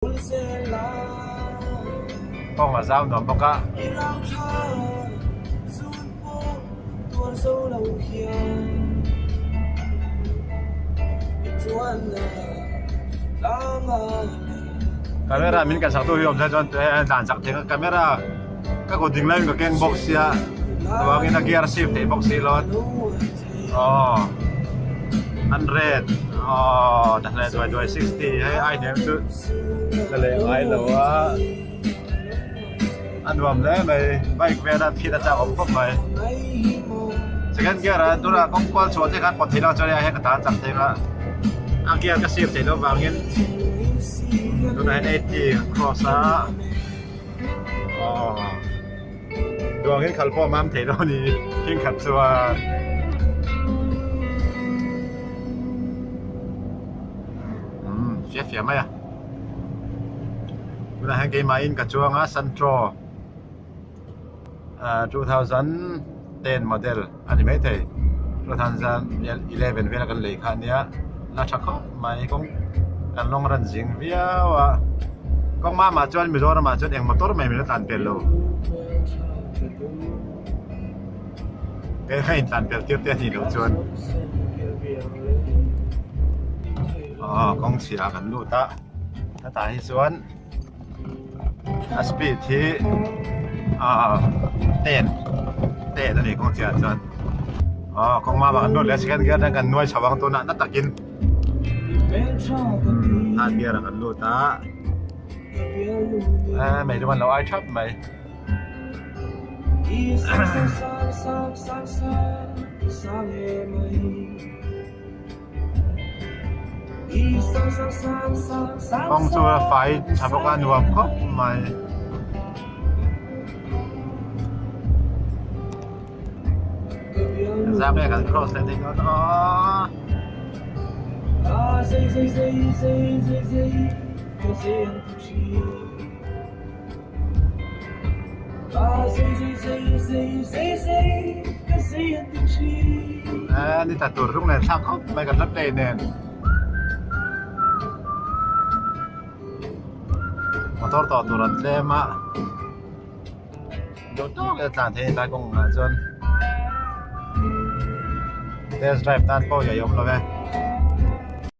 Kawng a zau nuam bawk a. Camera min kan sak tu hi awm se chuan tlan chak thei ang a camera ka kut ding laiin ka keng bawk sia chuvangin a gear shift theih bawk si lo a aw 100 aw dahleh duai duai 60 hei ai hnem chu ka leh ngai lo a a nuam hle mai bike vel a phit a chak awm khawp mai second gear ah tunah kawng kual chhuah te khan pawt theih loh chuan hei ah hian ka tan chak thei ang a a gear ka shift theih loh vangin tunah hian 80 kan cross a. Aw duang hi khalh pawh a mam thei lo a ni hing khat chuan umm fia fia mai a tunah hian keimahin ka chuang a Santro ah 2010 model a ni maithei 2011 vela kan lei kha ania la tha khawp mai kawng kan lawng ran zing viau a kawng mamah chuan Mizoram ah chuan eng motor mai min la tlan pel lo kei kha in tlan pel tir te a nih loh chuan aw kawng chhia kan lut a hetah hi chuan. A speed hi ah 10 10 a ni kawng chiah chuan aw kawng mama kan lut leh a second gear atang kan nuai chho ang tunah na takin third gear ah kan lut a eh mei chu an lo ai thap mai. Kawng chu a fai tha bawk a nuam khawp mai. Zam nge kan cross leh thei dawn aw. Ni tla tur rawng nen thlak khawp mai kan la play nen motor tawh tur an tlem a duh tawk e tlan thei a ni tlai kawng ah chuan test drive tan pawh i awm lo e.